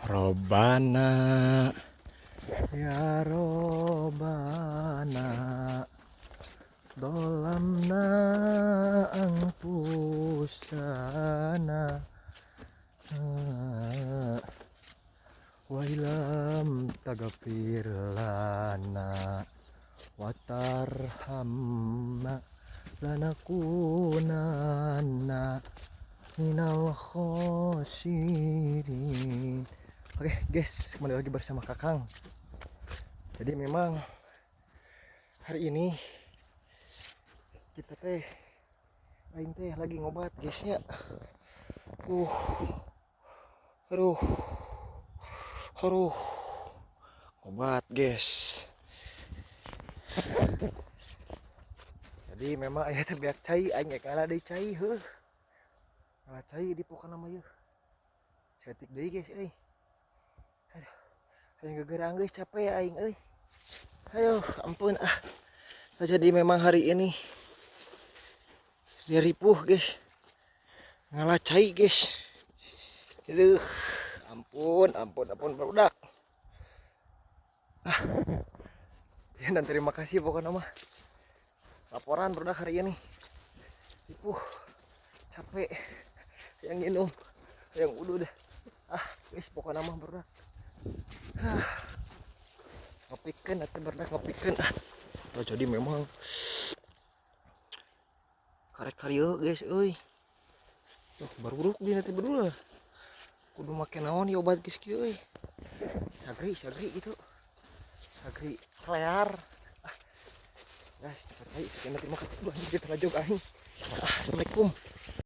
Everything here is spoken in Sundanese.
Robbana ya Robbana dolamna anfusana wa ilam tagafir lana wa tarhamna lanakunanna minal khosirin. Oke guys, kembali lagi bersama Kakang. Jadi memang hari ini kita teh, aing teh lagi ngobat, guys, nya. Aduh, aduh, ngobat, guys. Jadi memang aya teh beak cai, aing ge kalah deui cai heuh. Ngalah cai di pokona mah yeuh. Saeutik deui, guys, euy. Aduh, aing gegerang, guys, capek aing euy. Aduh, ampun ah. Nah, jadi memang hari ini dia ripuh, guys. Ngalah cai, guys. Aduh, ampun, ampun, ampun, barudak. Ah. Ya, dan terima kasih pokoknya mah. Laporan barudak hari ini. Ripuh. Capek. Yang minum, yang udah. Ah, guys, pokoknya mah barudak. Ah. Ngopikeun atuh, barudak, ngopikeun ah. Nah, jadi memang karek karieu, guys, euy. Tuh baruruk dia nanti berdua. Kudu make naon ya obat, geus kieu euy. Sagri, sagri gitu. Sagri klear. Ah. Guys, cai sekian, terima kasih. Duh, anjing, kita lajog aing. Ah, assalamualaikum.